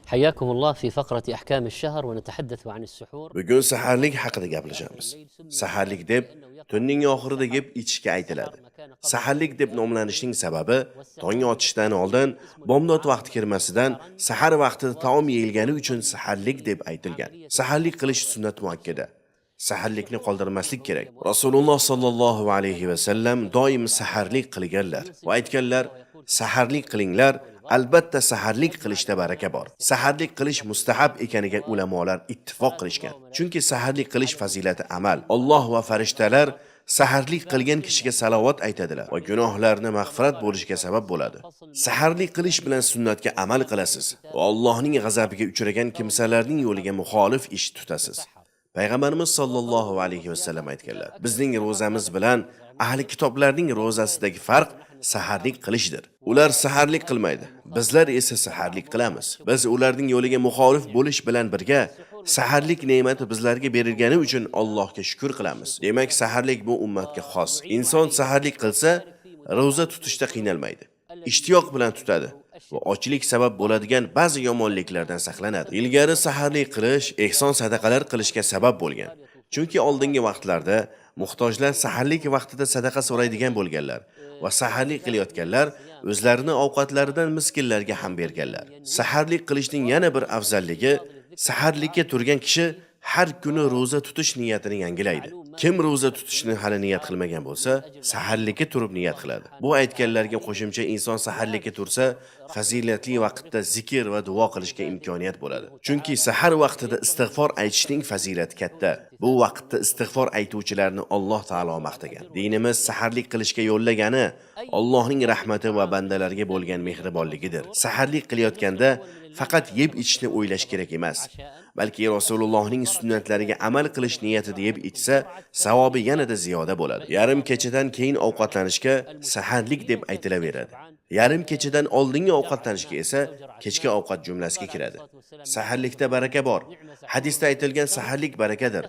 حياكم الله في فقرة أحكام الشهر ونتحدث عن السحور. Bugun saharlik haqida gaplashamiz. Saharlik deb tunning oxirida yeb ichishga aytiladi. Saharlik deb nomlanishining sababi tong otishdan oldin bomdod vaqti kirmasidan sahar vaqtida taom yeyilgani uchun saharlik deb aytilgan. Saharlik qilish sunnat muakkada. Saharlikni qoldirmaslik kerak. Rasululloh sollallohu alayhi va sallam doim saharlik qilganlar va aytganlar: saharlik qilinglar, albatta saharlik qilishda baraka bor. Saharlik qilish mustahab ekaniga ulamolar ittifoq qilishgan. Chunki saharlik qilish fazilati amal. Alloh va farishtalar saharlik qilgan kishiga salovat aytadilar va gunohlarni mag'firat bo'lishiga sabab bo'ladi. Saharlik qilish bilan sunnatga amal qilasiz va Allohning g'azabiga uchragan kimsalarning yo'liga muxolif ish tutasiz. Payg'ambarimiz sollallohu alayhi vasallam aytganlar: bizning ro'zamiz bilan ahli kitoblarning ro'zasidagi farq saharlik qilishdir. Ular saharlik qilmaydi, bizlar esa saharlik qilamiz. Biz ularning yo'liga muxolif bo'lish bilan birga saharlik ne'mati bizlarga berilgani uchun Allohga shukr qilamiz. Demak, saharlik bu ummatga xos. Inson saharlik qilsa, ro'za tutishda qiynalmaydi. Ishtiyoq bilan tutadi va ochlik sabab bo'ladigan ba'zi yomonliklardan saqlanadi. Ilgari saharlik qilish ehson sadaqalar qilishga sabab bo'lgan. Chunki oldingi vaqtlarda muhtojlar saharlik vaqtida sadaqa so'raydigan bo'lganlar va saharlik qilayotganlar o'zlarini ovqatlaridan miskinlarga ham berganlar. Saharlik qilishning yana bir afzalligi, saharlikka turgan kishi har kuni ro'za tutish niyatini yangilaydi. Kim ro'za tutishni hali niyat qilmagan bo'lsa, saharlikka turib niyat qiladi. Bu aytganlarga qo'shimcha inson saharlikka tursa, fazilatli vaqtda zikr va duo qilishga imkoniyat bo'ladi. Chunki sahar vaqtida istig'for aytishning fazilati katta. Bu vaqtda istig'for aytuvchilarni Alloh taolo maqtagan. Dinimiz saharlik qilishga yo'llagani Allohning rahmati va bandalarga bo'lgan mehribonligidir. Saharlik qilayotganda faqat yeb ichishni o'ylash kerak emas, balki Rasulullohning sunnatlariga amal qilish niyatida yeb ichsa, savobi yanada ziyoda bo'ladi. Yarim kechadan keyin ovqatlanishga saharlik deb aytilaveradi. Yarim kechadan oldingi ovqatlanishga esa kechki ovqat jumlasiga kiradi. Saharlikda baraka bor. Hadisda aytilgan saharlik barakadir.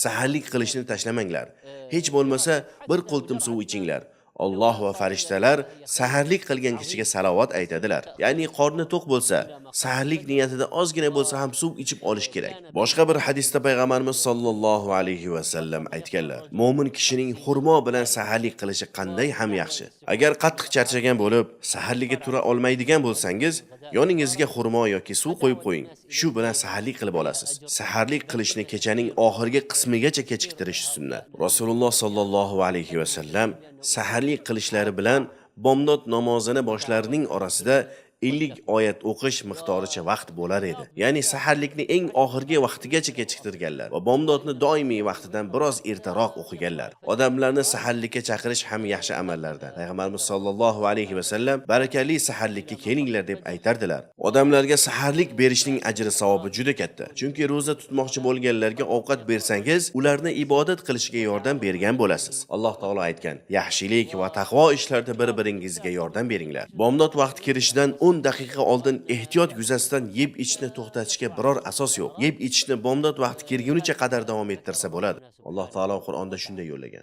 Saharlik qilishni tashlamanglar. Hech bo'lmasa bir qultum suv ichinglar. Alloh va farishtalar saharlik qilgan kishiga salovat aytadilar. Ya'ni qorni to'q bo'lsa, saharlik niyatida ozgina bo'lsa ham suv ichib olish kerak. Boshqa bir hadisda payg'ambarimiz sollallohu alayhi va sallam aytganlar: mo'min kishining xurmo bilan saharlik qilishi qanday ham yaxshi. Agar qattiq charchagan bo'lib, saharlikka tura olmaydigan bo'lsangiz, yoningizga xurmo yoki suv qo'yib qo'ying. Shu bilan saharlik qilib olasiz. Saharlik qilishni kechaning oxirgi qismigacha kechiktirish sunnat. Rasululloh sollallohu alayhi va sallam saharlik qilishlari bilan bomdod namozini boshlarining orasida 50 oyat o'qish miqdoricha vaqt bo'lar edi. Ya'ni saharlikni eng oxirgi vaqtigacha kechiktirganlar va bomdodni doimiy vaqtidan biroz ertaroq o'qiganlar. Odamlarni saharlikka chaqirish ham yaxshi amallardan. Payg'ambarimiz sollallohu alayhi va sallam barakali saharlikka kelinglar deb aytardilar. Odamlarga saharlik berishning ajri savobi juda katta. Chunki ro'za tutmoqchi bo'lganlarga ovqat bersangiz, ularni ibodat qilishiga yordam bergan bo'lasiz. Alloh taolo aytgan: yaxshilik va taqvo ishlarda bir-biringizga yordam beringlar. Bomdod vaqti kirishidan 10 daqiqa oldin ehtiyot yuzasidan yeb ichishni to'xtatishga biror asos yo'q. Yeb ichishni bomdod vaqti kirgunicha qadar davom ettirsa bo'ladi. Alloh taolo Qur'onda shunday yo'llagan.